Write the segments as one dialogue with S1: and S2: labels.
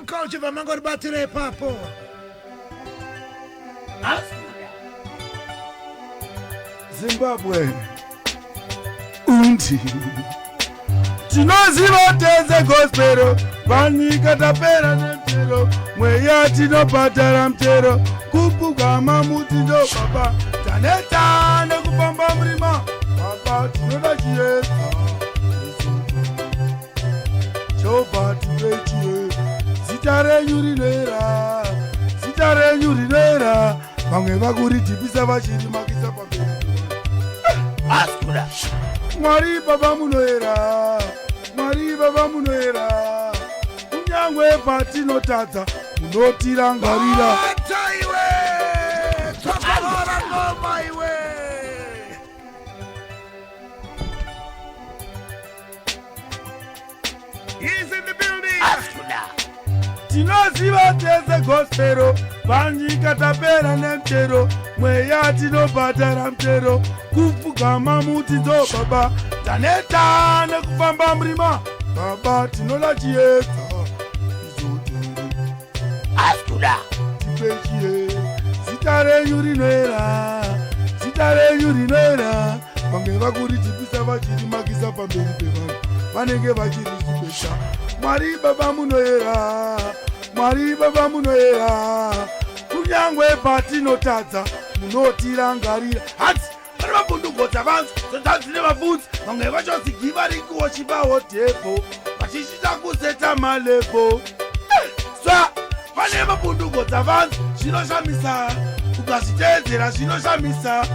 S1: Uncle chibva mangoribatira ipapo.
S2: Zimbabwe undi tinoziva tese gospero panyika tapera nemutero mweya tinobhadhara mutero kupfugama mutindo baba taneta nekufamba murima baba tinoda chiedza Jehovha tipe chiedza zita renyu rinoera zita renyu rinoera vamwe vakuridhipisa vachirimakisa pamberi
S3: Askuda.
S2: Mwari baba munoera Mwari baba munoera kunyangwe patinotadza munotirangarira.
S1: Bata iwe! Tsokorora ngoma iwe! He's in the building.
S3: Askuda.
S2: Tinoziva tese gospero panyika tapera nemutero mweya tinobhadhara mutero kupfugama mutidzo baba taneta nekufamba murima baba tinoda chiedza izoteri
S3: Askuda.
S2: tipe chiye zita renyu rinoera zita renyu rinoera vamwe vakurijipisa vachirimakisa pamberi pevanhu vanenge vachirizipesa mwari baba munoera mwari baba munoera kunyangwe patinotadza munotirangarira hanzi vari vabvundugodza vanzi dzanzi nevabvunzi vamwe vacho zigi vari kuoshipawo dhepo vachichita kuseta malepo sa vane mabundugodza vanzi zvinoshamisa ukazviteedzera zvinoshamisa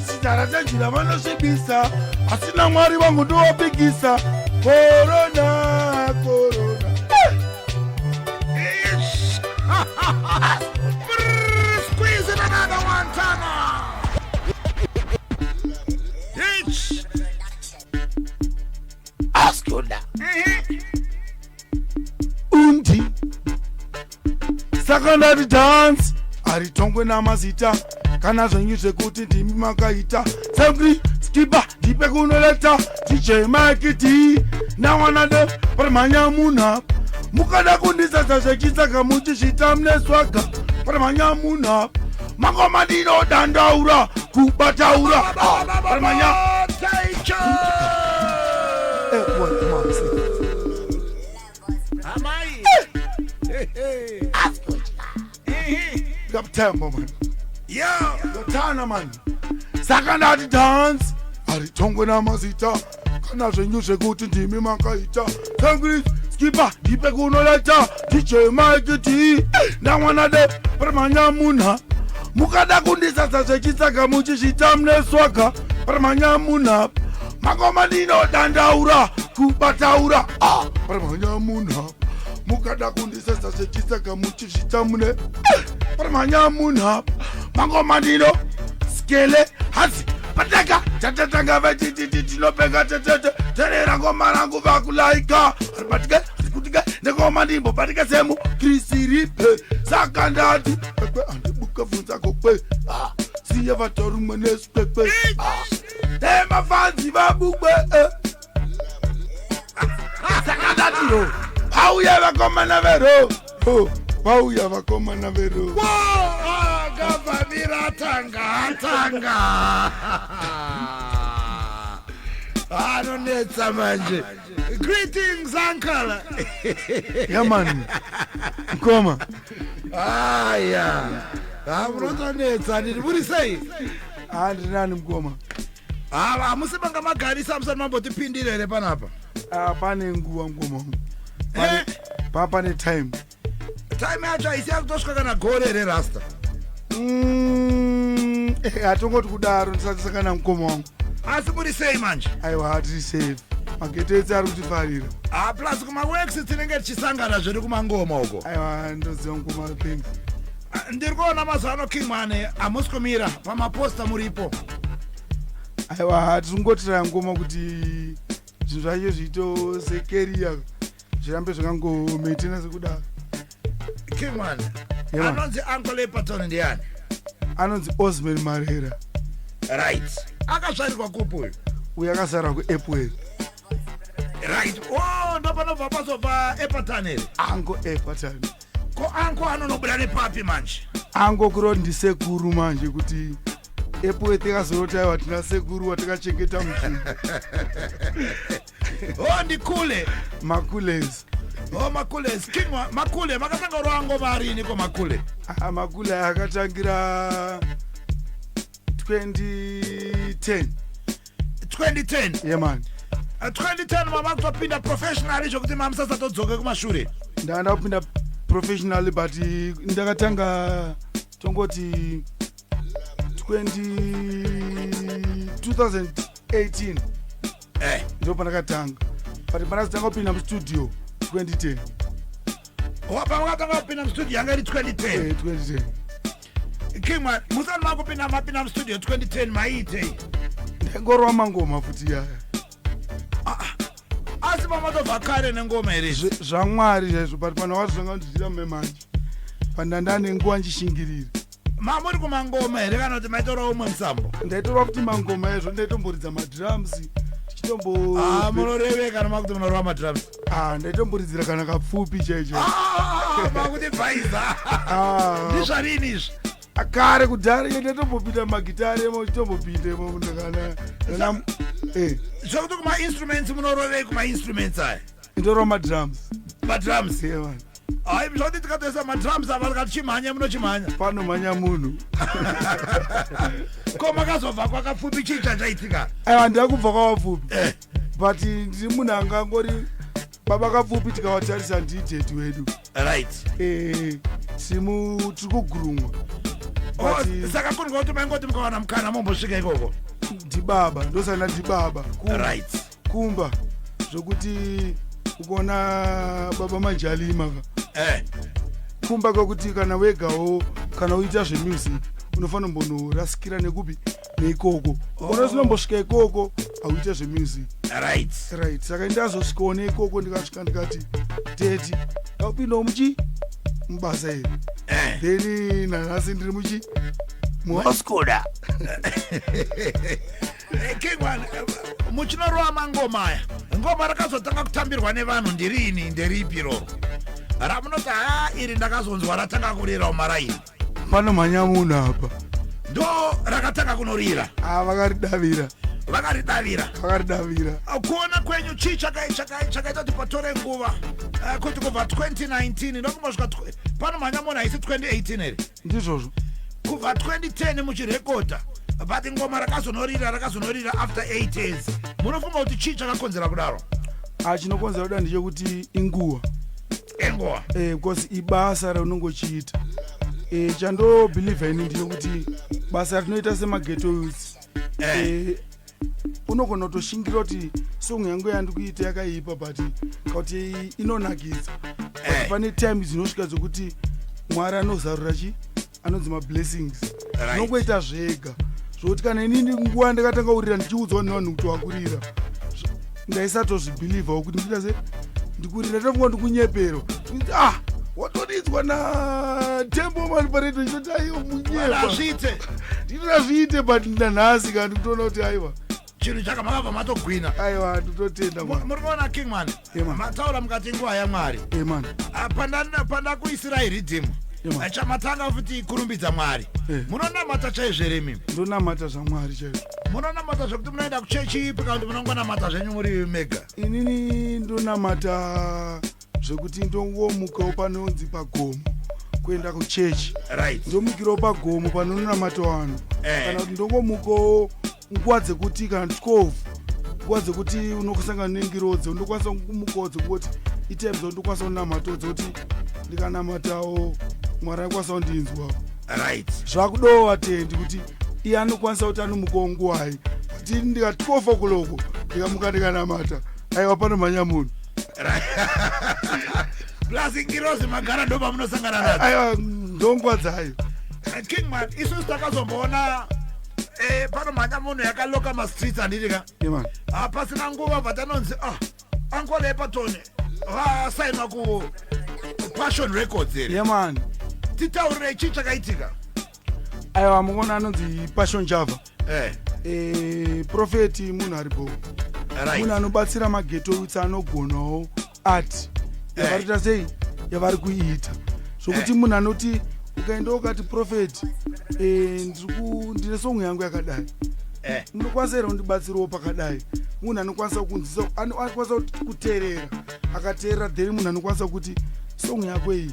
S2: chidhara chenjira vanosvibisa asi namwari vangu ndovapikisa korona korona.
S1: Ish. Brrr, Squeeze in another one, Tana. Itch.
S3: Askuda.
S2: Undi saka ndati dhansi haritongwe namazita kana zvenyu zvekuti ndimi makaita semkri skipa ndipe kunoleta DJ Mike D nawana de parimhanya munhu apa mukada kundisasa zvechitsaka muchisvita mune swaga parimhanya munhu apa mangoma ndinodandaura kubataura parimhanya.
S1: Taicho.
S2: Eh, what, Marcy?
S1: Amai. Hey, hey.
S2: Ngakuthemba man.
S1: Yo.
S2: Yothana man. Saka ndati dance haritongwe namazita kana zvenyu zvekuti ndimi makaita Sangris skipa ndipe kunoleta DJ Mike D ndamwana de parimhanya munha mukada kundisasa zvechitsaka muchisvita mune swaga parimhanya munha mangoma ndinodandaura kubataura ah, parimhanya munha mukada kundisasa zvechitsaka muchisvita mune parimhanya munha mangoma ndino skele hanzi pataka tatatanga vachititi tinopenga tetete terera ngoma rangu vakulaika aribatike arikutike ndengoma ndimbo batike semu krisiripe saka ndati kwekwe andibuke bvunza kokwe Ah, siye vatorumwe nesikwekwe temafanzi vabukwe eh. Saka ndati ro vauya vakomana vero Oh, vauya vakomana vero.
S1: Whoa, akabvamira atanga atanga anonetsa manje. Greetings, uncle.
S2: Yamani mkoma.
S1: Aya, munotonetsa ndiri muri sei?
S2: Handinani mukoma.
S1: Hamusi manga magarisa musati mambotipindira here panapa?
S2: Ah, pane nguva mukoma wangu.
S1: Eh?
S2: Pane time.
S1: Time yacho haisi yakutosvika kana gore here, rasta?
S2: Hatongoti kudaro ndisati sakana mukoma wangu.
S1: Asi muri sei manje?
S2: Aiwa, hatiri safe, magetsi ari kutifarira.
S1: Ah, plus kumaworks tinenge tichisangana zvedu kumangoma uko.
S2: Aiwa, ndoziva mukoma, thanks.
S1: Ah, ndiri kuona mazuva ano, Kingman, hamusi kumira pamaposta muripo.
S2: Aiwa, tiri kungotira ngoma kuti zvinhu zvacho zviito sekeria zvirambe zvakangomaintaina sekudaro.
S1: Kingman.
S2: Yeah, man.
S1: Anonzi Uncle Epaton ndiani?
S2: Anonzi Osman Marera.
S1: Right, akazvarirwa kupi uyu?
S2: Uyo akazarwa kuApwell.
S1: Right, o ndopanobva pazobva Epatan here?
S2: Ango Epatan.
S1: Ko anko anonobuda nepapi manje?
S2: Ango kuro ndisekuru manje, kuti Epworth yakazoroti aiwa, tina sekuru watakachengeta munzvimbo.
S1: O, ndikule.
S2: Makules.
S1: O, makules. King Makule, makatanga kurova ngoma rini ko, Makule?
S2: Ah, Makule akatangira 2010.
S1: 2010?
S2: Yeah man.
S1: 2010 mama kutopinda professionally, zvokuti mamusasatodzoke kumashure?
S2: Ndanga kupinda professionally, but ndakatanga tongoti 20 2018. Ndo pandakatanga, but pandakatanga kupinda mustudio 2010.
S1: Pamakatanga kupinda mustudio yanga iri 2010?
S2: 2010.
S1: King man, musati makupinda, mapinda mustudio 2010, maiitei?
S2: Ndaingorova mangoma futi yaya.
S1: Asi pamatobva kare nengoma here izvi?
S2: Zvamwari chaizvo, but pano wazvanga ndizvira memanje pandanda nenguva nchishingirira.
S1: Mamuri kumangoma here kana kuti maitorwa umwe musambo?
S2: Ndaitorwa kuti mangoma izvo, ndaitomboridza madrums tichitombo.
S1: Ah, munoreveka nomakuti munorova madrums.
S2: Ah, ndaitomboridzira kana kapfupi chaicho.
S1: Ah, makuti bhaiza.
S2: Ah.
S1: Ndizvarini izvi?
S2: Kare kudhara iyo ndaitombopinda mumagitari emo, chitombopindemo kana
S1: Zvokuti kumainstruments munorovei kumainstruments aya?
S2: Ndorova madrums.
S1: Madrums?
S2: Yeah, man.
S1: Hai, zvokuti tikatoisa madrums ava tikati chimhanya, munochimhanya?
S2: Panomhanya munhu.
S1: Ko makazobva kwakapfupi, chii chachaitika?
S2: Aiwa, ndida kubva kwavapfupi. But ndiri munhu angangori baba Kapfupi, tikavatarisa ndidaddy wedu. Tiri tiri kugurumwa.
S1: Oh,
S2: But
S1: saka kunzwa kuti maingoti mukawana mukana mombosvika ikoko.
S2: Ndibaba, ndosana ndibaba. Kumba zvokuti ukuona baba Majalima ka. Kumba kwekuti kana wegawo, kana uita zvemusic, unofanira kumbonorasikira nekupi neikoko. Ona unombosvika ikoko, auita zvemusic. Right, saka ndazosvikawo neikoko, ndikasvika ndikati, "Daddy, ndakupindawo muchi mubasa iri." Then nanhasi ndiri muchi
S3: Oskuda.
S1: King one, muchinorova mangoma aya, ngoma rakazotanga kutambirwa nevanhu ndirini, nderipi iroro ramunoti, "Ha, iri ndakazonzwa ratanga kurira mumaraini"?
S2: Panomhanya munhu apa.
S1: Ndo rakatanga kunorira?
S2: A, vakaridavira.
S1: Vakaridavira?
S2: Vakaridavira.
S1: Kuona kwenyu, chii chakaita kuti patore nguva, kuti kubva 2019 ndokumbosvika panomhanya munhu haisi 2018 here?
S2: Ndizvozvo.
S1: Kubva 2010 muchirekodha, but ngoma rakazonorira after 8 years. Munofunga kuti chii chakakonzera kudaro?
S2: A, chinokonzera kuda ndechekuti inguva.
S1: Enguva.
S2: Because ibasa raunongochiita. Chandobhilivha ini ndechekuti basa ratinoita semaghetto youths, unogona kutoshingira kuti song yangu yandikuita yakaipa, but kauti inonakidza. But pane time dzinosvika dzekuti Mwari anozarura chi anonzi mablessings. Zvinongoita zvega, zvokuti kana inini nguva ndakatanga kurira ndichiudzwa nevanhu kuti wakurira, ndaisatozvibhilivhawo kuti ndikuita se ndikurira, tofunga ndikunyeperwa kuti, "Ah, watoridzwa naTembo Man paredio." Ichoti, "Aiwa, munyepa."
S1: Hazviite.
S2: Ndinoda zviite, but nanhasi kana ndikutoona kuti aiwa.
S1: Chinhu chaka makabva matogwina.
S2: Aiwa, ndototenda.
S1: Muri kuona, Kingman?
S2: Yeah, man.
S1: Mataura mukati nguva yaMwari.
S2: Man.
S1: Ah, pandakuisirai riddim,
S2: Yeah, man.
S1: chamatanga futi kurumbidza Mwari. Munonamata chaizvo here imimi?
S2: Ndonamata zvaMwari chaizvo.
S1: Munonamata zvekuti munoenda kuchechi ipi, kana kuti munongonamata zvenyu muri mega?
S2: Inini ndonamata zvekuti ndongomukawo panonzi pagomo kuenda kuchechi. Ndomukirawo pagomo panonamata vanhu. Kana kuti ndongomukawo nguva dzekuti kana 12, nguva dzekuti unosangana nengirodzi, ndokwanisa kumukawo dzekungoti itime dzekuti ndokwanisa kunamatawo, dzekuti ndikanamatawo Mwari anokwanisa kundinzwa. Zvakudawo vatendi kuti iye anokwanisa kuti anomukawo nguwai, kuti ndika 12 o'clock ndikamuka ndikanamata, aiwa, panomhanya munhu.
S1: Plus ngirozi magara ndo pamunosangana nadzo.
S2: Aiwa, ndonguva dzayo.
S1: Kingman, isusu takazomboona panomhanya munhu yakaloka mastreets, handiti ka?
S2: Yeah, man.
S1: Ah, pasina nguva bva tanonzi, "Ah, Uncle Epatoni vasainwa ku Passion Records" here?
S2: Yeah, man.
S1: Titaurire, chii chakaitika?
S2: Aiwa, muona anonzi Passion Java. Prophet munhu aripo. Munhu anobatsira maghetto youths anogonawo art yavari kuita sei, yavari kuita zvokuti munhu anoti ukaenda ukati, "Prophet, ndine song yangu yakadai, munokwanisa here kundibatsirawo pakadai?" Munhu anokwanisa kunzisa, anokwanisa kuteerera, akateerera, then munhu anokwanisa kuti song yako iyi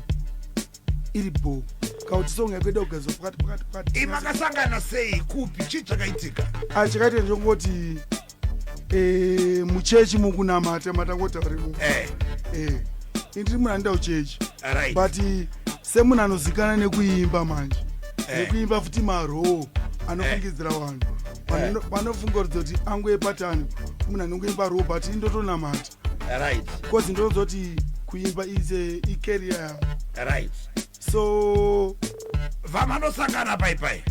S2: iri bo, kana kuti song yako ida kugadzirwa pakati pakati pakati.
S1: Imakasangana sei, kupi, chii chakaitika?
S2: Ah, chakaita ndechongoti muchechi mukunamata matangotaurimo. Indiri munhu anoenda kuchechi, but semunhu anozikanwa nekuimba manje, nekuimba futi maro anofungidzira vanhu, vanofungiridza kuti Uncle Epatan munhu anongoimba raw, but indotonamata, because ndinozoti kuimba is icareer yangu. So
S1: Vamanosangana paipai.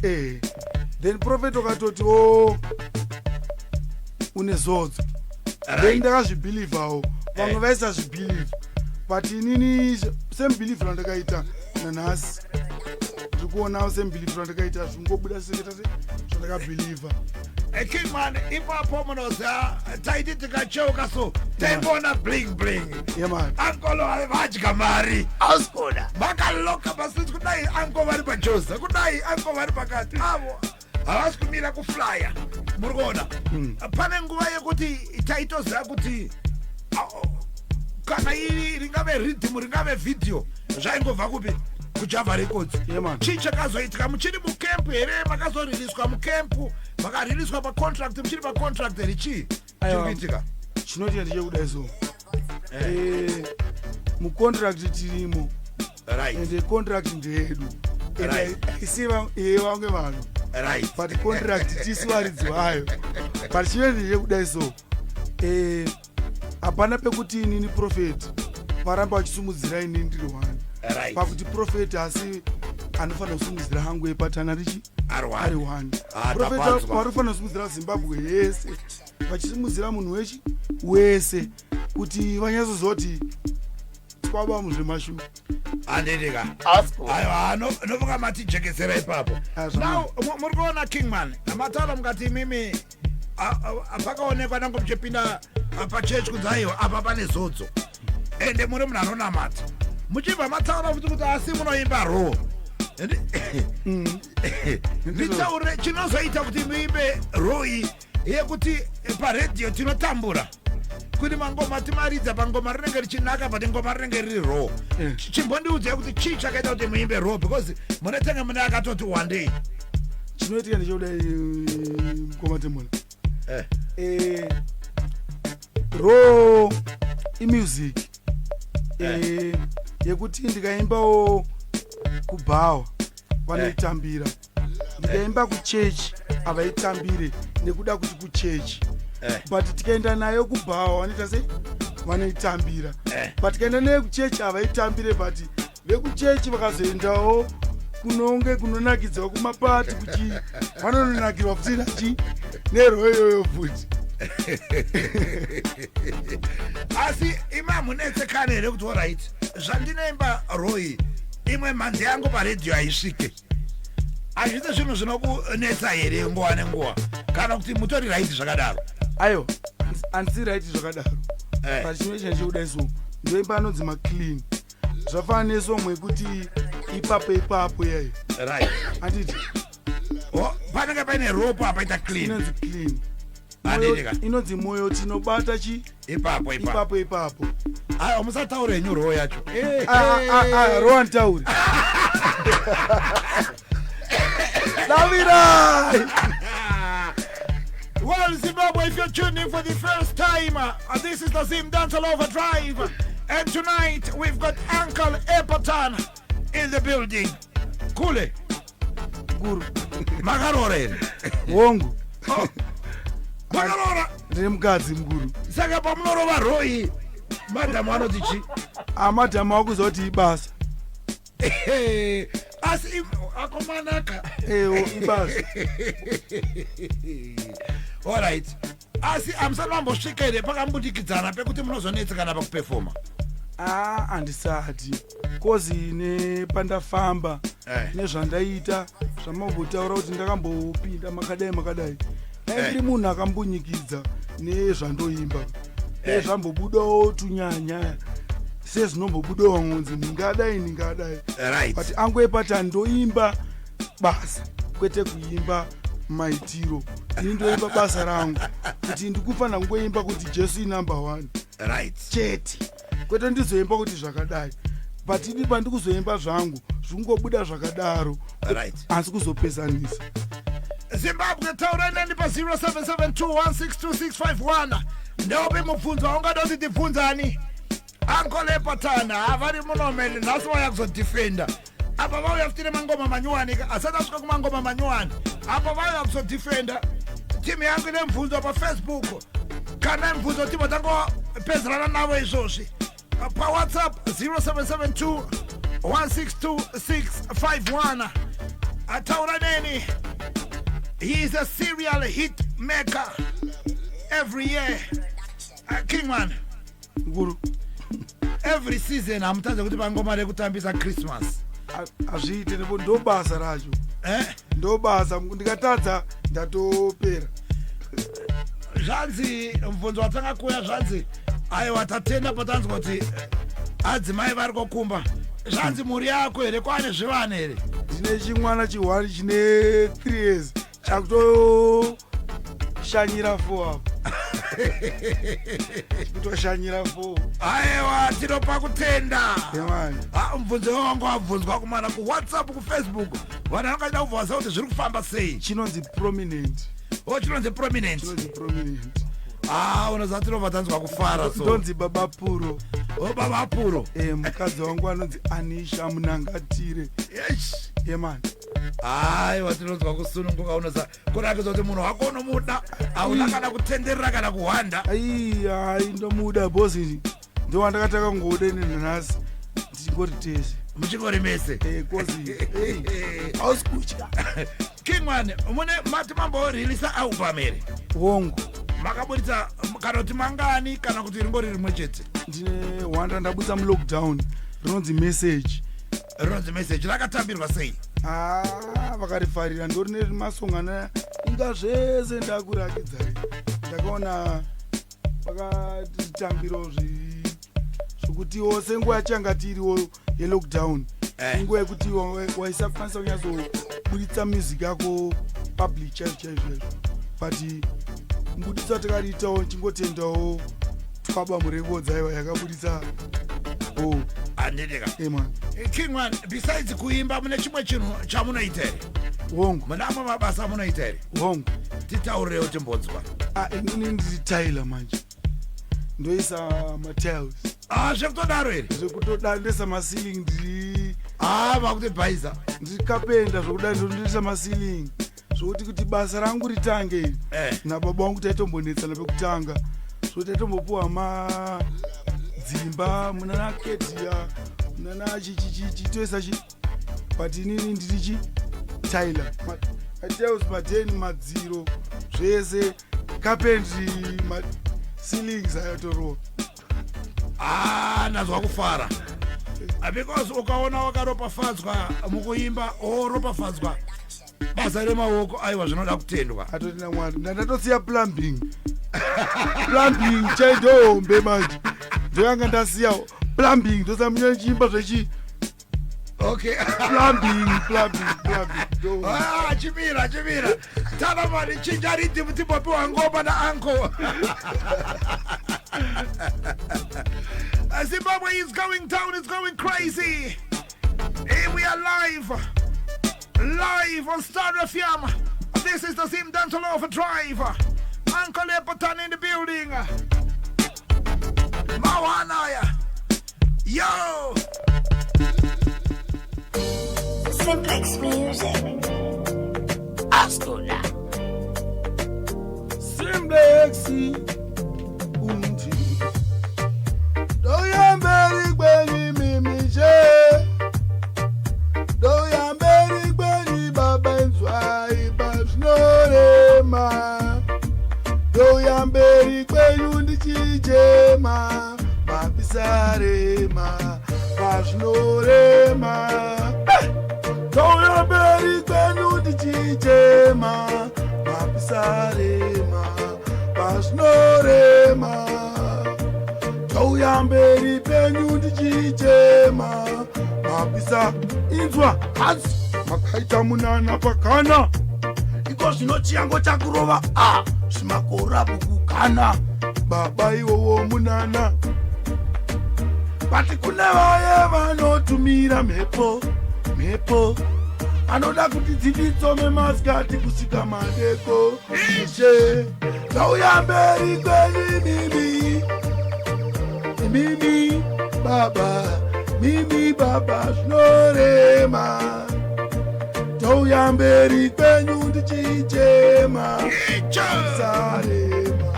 S2: Then prophet wakatoti, o une zodzo. Then ndakazvibhilivhawo, vamwe vaisazvibhilivha, but inini same belief randakaita nanhasi ndiri kuona, same belief randakaita zvingobuda seketa se zvandakabhilivha.
S1: Kingman, ipapo munoziva taiti tikacheuka so taimboona bling bling.
S2: Yemani.
S1: Uncle vadya mari.
S3: Ausikoda.
S1: Vakaloka pasiti kudai, uncle vari pajoza kudai, uncle vari pakati, avo havasi kumira kuflya. Muri kuona pane nguva yekuti taitoziva kuti kana iri ringave riddim, ringave vhidhiyo, zvaingobva kupi? KuJava Records.
S2: Yeah, man.
S1: Chii chakazoitika? Muchiri mucamp here? Makazoririswa mucamp, makaririswa pacontract, muchiri pacontract here? Chii chiri
S2: Aiwa.
S1: kuitika?
S2: Chinoitika ndechekudai so, mucontract tirimo, ende contract ndeyedu. Isi vamwe vanhu, but contract tisu varidzi vayo. But chinoita ndechekudai so, hapana pekuti inini prophet varamba vachisumudzira inini ndiri one, pakuti prophet asi anofanira kusimudzira hangu Epatan richi
S1: ari
S2: ari
S1: one.
S2: one.
S1: Ah,
S2: Prophet
S1: tapanzwa.
S2: vanofanira kusimudzira Zimbabwe yese, vachisimudzira munhu wechi wese kuti vanyatsoziva kuti twaba muzvemashuwa.
S1: Handidika.
S3: Ausikoda.
S1: Aiwa, nofunga matijekesera ipapo.
S2: Ah, zvakanaka.
S1: Now muri kuona, Kingman, mataura mukati imimi pakaonekwa nango muchipinda pachechi kunzi aiwa, apa pane zodzo, ende muri munhu anonamata. Muchibva mataura futi kuti asi munoimba raw. Nditaure chinozoita kuti muimbe raw iyi yekuti paredhiyo tinotambura kuti mangoma timaridza, pangoma rinenge richinaka, but ngoma rinenge riri raw. Chimbondiudzai kuti chii chakaita kuti muimbe raw, because munetenge mune akatoti one day.
S2: Chinoitika ndechekudai, mukoma Temola. Raw imusic yekuti ndikaimbawo kubhawa vanoitambira, ndikaimba kuchechi havaitambire nekuda kuti kuchechi, but tikaenda nayo kubhawa vanoita sei? Vanoitambira. But tikaenda nayo kuchechi havaitambire, but vekuchechi vakazoendawo kunonge kunonakidzwa kumapati kuchi, vanononakirwa futi nachi neraw iyoyo futi.
S1: Asi imi hamunetsekani here kuti alright, zvandinoimba raw, imwe mhanzi yangu paredhiyo haisvike? Hazvisi zvinhu zvinokunetsa here nguva nenguva, kana kuti mutori right zvakadaro?
S2: Aiwa, handisi right zvakadaro. But chinoita ndechekudai so, ndoimba anonzi maclean, zvafanana nesong yekuti ipapo ipapo yayo. Handiti?
S1: Oh, panenge paine ropo apaita clean.
S2: Inonzi clean.
S1: Handidika.
S2: Inonzi moyo tinobata chi
S1: ipapo ipapo.
S2: Ipapo ipapo.
S1: Aiwa, musataure henyu raw yacho.
S2: Ah, ah, ah, raw handitauri davirai.
S1: Well, Zimbabwe, if you're tuning in for the first time, this is the Zim Dancehall Overdrive. And tonight, we've got Uncle Epatan in the building. Kule,
S2: Guru.
S1: Makarora here.
S2: Wongu.
S1: Oh, makarora.
S2: Ndine mukadzi, mukuru.
S1: Saka pamunorova raw, madhamu anoti chi?
S2: Amadhamu akuziva kuti ibasa.
S1: Asi akomanaka.
S2: Ewo, ibasa.
S1: Alright. Asi hamusati mambosvika here pakambudikidzana pekuti munozonetsekana pakupefoma?
S2: Aa, handisati, cause nepandafamba, nezvandaita, zvamambotaura kuti ndakambopinda makadai makadai. Dai ndiri munhu akambunyikidza nezvandoimba, dai zvambobudawo tunyanya sezvinombobudawo ngunzi ndingadai ndingadai. But angoepata ndoimba basa, kwete kuimba maitiro. Ini ndoimba basa rangu kuti ndikufanira kungoimba kuti Jesu inumber one chete, kwete ndizoimba kuti zvakadai. But ini pandikuzoimba zvangu zvikungobuda zvakadaro, asi kuzopesanisa.
S1: Zimbabwe, taura neni pa 0772162651. Ndeupi mubvunzo waungada kuti tibvunzani Uncle Epatan? Havari munomeni nhasi, vauya kuzodefenda. Apa vauya futi nemangoma manyuwani, asati asvika kumangoma manyuwani. Apa vauya kuzodefenda. Timu yangu ine mubvunzo paFacebook. Kana mubvunzo tibva tangopedzerana navo izvozvi. PaWhatsApp 0772 162651, ataura neni. He is a serial hit maker every year. Kingman.
S2: Nguru.
S1: Every season hamutadze kuti pangoma rekutambisa Christmas.
S2: Hazviite nebo, ndo basa racho.
S1: Eh?
S2: Ndo basa, ndikatadza ndatopera.
S1: Zvanzi mubvunzo watanga kuuya, zvanzi aiwa, tatenda patanzwa kuti adzimai vari kokumba. Zvanzi mhuri yako here, kwane zvivana here?
S2: Ndine chimwana chihwani chine 3 years, chakutoshanyira 4 apo, kutoshanyira 4.
S1: Aiwa, tinopa kutenda.
S2: Yemani.
S1: Ah, mubvunzo wangu wabvunzwa kumana kuWhatsApp, kuFacebook vanhu vangaida kubvunza kuti zviri kufamba sei.
S2: Chinonzi Prominent.
S1: O, chinonzi Prominent.
S2: Chinonzi Prominent.
S1: Ah, unoziva tinobva tanzwa kufara so.
S2: Ndonzi Baba Puro.
S1: O, Baba Puro.
S2: Mukadzi wangu anonzi Anisha Munangatire.
S1: Yes.
S2: Yemani.
S1: Aiwa, tinonzwa kusununguka. Unoza kurakidza kuti munhu wako unomuda, hauna kana kutenderera kana kuhwanda.
S2: Ai, ai, ndomuda bosi, ndowandakataka ngoda ine nhasi ndichingori tese.
S1: Muchingori mese.
S2: Kozi hausi kutya.
S1: Kingman, mune mati mamborilisa album here?
S2: Wongo.
S1: Makaburitsa kana kuti mangani, kana kuti ringori rimwe chete?
S2: Ndine wanda ndabudisa mulockdown, rinonzi Message.
S1: Rinonzi Message, rakatambirwa sei?
S2: Ah, vakarifarira. Ndorine masongana inga zvese ndakurakidzai. Ndakaona vakatitambirawo zvekutiwo senguva yachanga tiriwo yelockdown, inguva yekuti waisakwanisa kunyatsoburitsa music yako public chaizvo chaizvo chaizvo, but mubuditsa takariitawo, chingotendawo Twaba Murekodzi, aiwa, yakaburitsa o.
S1: Handidika.
S2: Eman.
S1: Kingman, besides kuimba, mune chimwe chinhu chamunoita here?
S2: Wongo.
S1: Mune amwe mabasa amunoita here?
S2: Wongo.
S1: Titaurirewo timbonzwa.
S2: Ah, inini ndiri tiler manje, ndoisa matiles.
S1: Ah, zvekutodaro here?
S2: Zvekutoda, ndoisa maceiling, ndiri
S1: Ah, makutibhaisa.
S2: Ndiri kapenda zvekudai, ndondoisa maceiling, zvokuti kuti basa rangu ritange iri, nababa vangu taitombonetsana pekutanga, zvokuti taitombopuwa madzimba munana kedia, munana chichichichi, toisa chi, but inini ndiri chi tiler, matiles, madheni, madziro, zvese, carpentry, maceilings ayatorowa.
S1: Ah, ndazwa kufara. Ah, because ukaona wakaropafadzwa mukuimba, oropafadzwa basa remaoko, aiwa, zvinoda kutendwa.
S2: Atoti namwari, ndandatosiya plumbing. Plumbing chaindohombe manje, ndoyanga ndasiya plumbing, ndosamunyachiimba zvechi plumbing, plumbing, plumbing ndo.
S1: Ah, chimira, chimira, tana mani, chinja riddim, timbopiwa ngoma nauncle. Zimbabwe is going down, it's going crazy. Here we are live, live on Star FM. This is the Zim Dancehall Overdrive. Uncle Epatan in the building. Mawanaya. Yo!
S4: Simplex Music.
S3: Ascola.
S2: Simplex unti ndoyamberi kwenyu mimishe, ndoyamberi kwenyu baba, inzwai pazvinorema, ndoyamberi kwenyu ndichichema, mapisarema pazvinorema, ndoyamberi kwenyu ndichichema, mapisarema. baba zvinorema. Touya mberi penyu ndichichema. Mapisa inzwa hanzi makaita munana pakana. Iko zvino chiyango chakurova a zvimakora kukukana. Baba iwowo munana. But kune vaye vanotumira mhepo mhepo anoda kuti dzinditsome masikati kusvika madeko. Ishe ndauya mberi kwenyu imimi, imimi baba, mimi baba zvinorema. Touya mberi kwenyu ndichichema. Sarema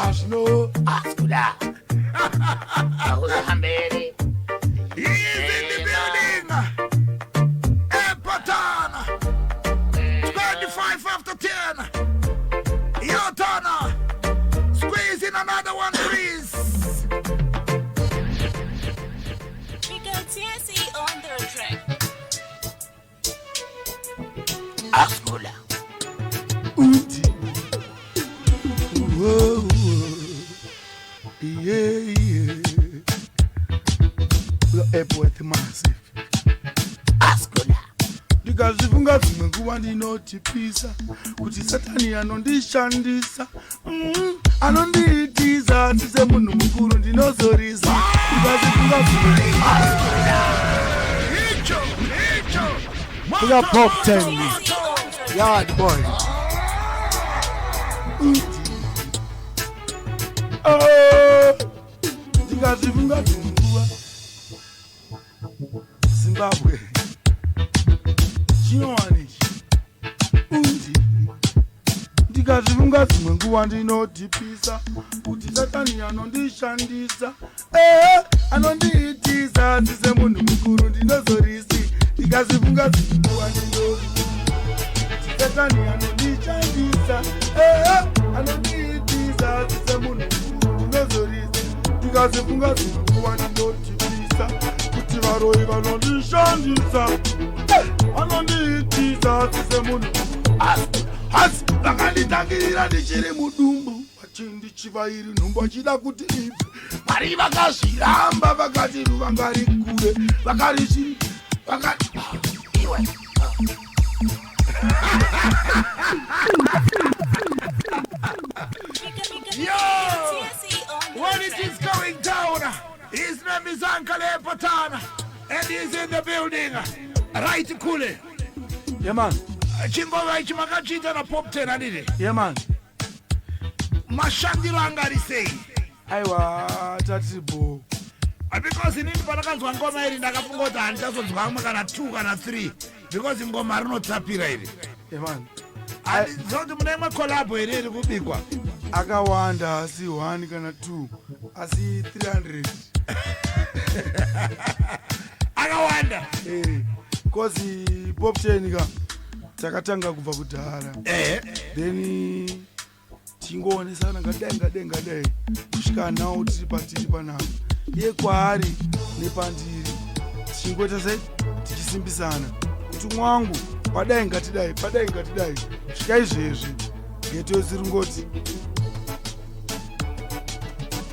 S2: azvino
S3: Askuda. Ahamberi.
S1: He is in the building. Epatan. 25 after 10. Your turn. Squeeze in another one, please.
S4: We got TNC on the track.
S3: Askuda.
S2: Undi. Whoa, whoa. Yeah. The Epworth Massive.
S3: Askuda.
S2: Ndikazvifunga dzimwe nguva ndinotipisa kuti Satani anondishandisa, anondiitiza semunhu mukuru ndinozorisa. Ndikazvifunga dzimwe
S1: Icho, icho.
S2: We got Pop 10.
S4: TNC on the
S2: Yard boy. Oh, ndikazvifunga dzimwe nguva Zimbabwe chinyowani ichi undi. Ndikazvifunga dzimwe nguva ndinodhipisa kuti Satani anondishandisa, ee anondiitisa semunhu mukuru ndinozorisi. Ndikazvifunga dzimwe nguva ndinoti Satani anondishandisa, ee anondiitisa semunhu mukuru ndinozorisi. Ndikazifunga dzimwe nguva ndinotipisa kuti varoyi vanondishandisa, vanondiitisa semunhu. Asi vakanditangirira ndichiri mudumbu vachindichiva iri nhumbu vachida kuti ibve. Mwari vakazviramba, vakati ruva ngarikure, vakarisi vakati
S3: Iwe.
S1: Yo! When it is going down, his name is Uncle Epatan, and he's in the building. Right, Kule.
S2: Yeah man.
S1: Chingoma ichi makachiita naPop 10, handiti?
S2: Yeah man.
S1: Mashandiro anga ari sei?
S2: Aiwa, tatibo.
S1: Because inini pandakanzwa ngoma iri ndakafunga kuti handichazonzwa amwe kana 2 kana 3, because ngoma rinotapira iri.
S2: Yeah man.
S1: Handiziva kuti mune imwe collabo here iri kubikwa?
S2: Akawanda, asi 1 kana 2, asi 300.
S1: Akawanda.
S2: 'Cause Pop 10 ka takatanga kubva kudhara. Then tingoonesana ngadai ngadai ngadai kusvika nawo tiri patiri panapa, iye kwaari nepandiri, tichingoita sei, tichisimbisana kuti mwangu padai ngatidai, padai ngatidai, kusvika izvezvi ghetto siringoti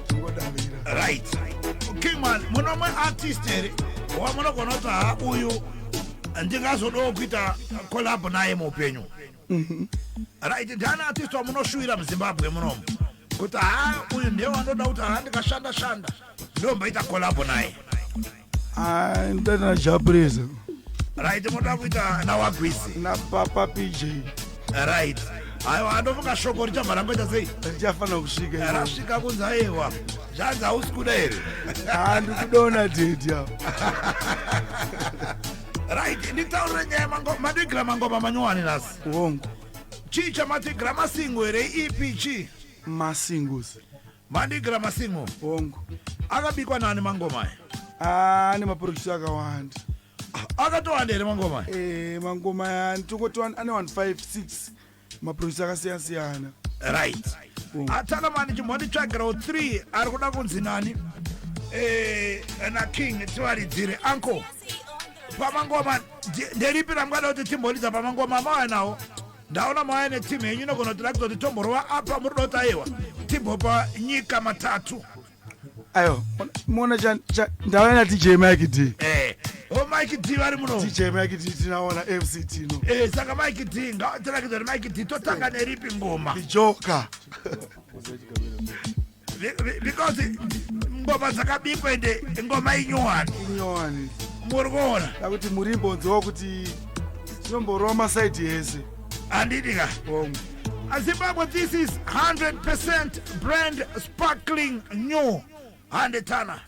S2: tingodavira.
S1: Right, Kingman, munomwe artist here wamunogona kuti ha, uyu ndingazodawo kuita collab naye muupenyu? Right, ndiani artist wamunoshuwira muZimbabwe munomu kuti ha, uyu ndiye wandoda kuti ha, ndikashanda shanda ndomboita collab naye?
S2: Ndati naJah Prayzah.
S1: Right, munoda kuita naWagwizi?
S2: Napapa PJ.
S1: Right, aiwa, andofunga shoko richabva rangoita sei?
S2: Richafanira kusvika ikoko.
S1: Rasvika kunzi aiwa, zvanzi hausi kuda here?
S2: Handikudona dhedhi apo.
S1: Right, nditaurire nyaya madigira mangoma manyowani nhasi?
S2: Wongo.
S1: Chii chamatigira, masingo here, ep, chii?
S2: Masingles.
S1: Mandigira masingo?
S2: Wongo.
S1: Akabikwa nani mangoma aya?
S2: Ane maproject akawanda.
S1: Akatowanda here mangoma aya?
S2: Mangoma aya tongoti ane 156 maproject akasiyana siyana.
S1: Right. Atalamani, chimbonditsvagirawo 3 ari kuda kunzi nani, naKing, tivaridzire. Uncle, pamangoma nderipi ramungada kuti timboridza pamangoma amauya nawo? Ndaona mauya netimu yenyu, inogona kuti rakudza kuti tomborova apa, muri kuda kuti aiwa, timbopa nyika matatu.
S2: Aiwa, mona ndauya naDJ Mike D.
S1: O Mike D vari muno.
S2: DJ Mike D tinaona FC Tino.
S1: Saka Mike D, ngatirakidza kuti Mike D totanga neripi ngoma?
S2: Joka.
S1: Because ngoma dzakabikwa, ende ngoma inyowani.
S2: Inyowani.
S1: Muri kuona?
S2: Dakuti murimbonzwa kuti tinomborova masaidi ese.
S1: Handidi ka?
S2: Bongo.
S1: Zimbabwe, this is 100% brand sparkling new. Handetana.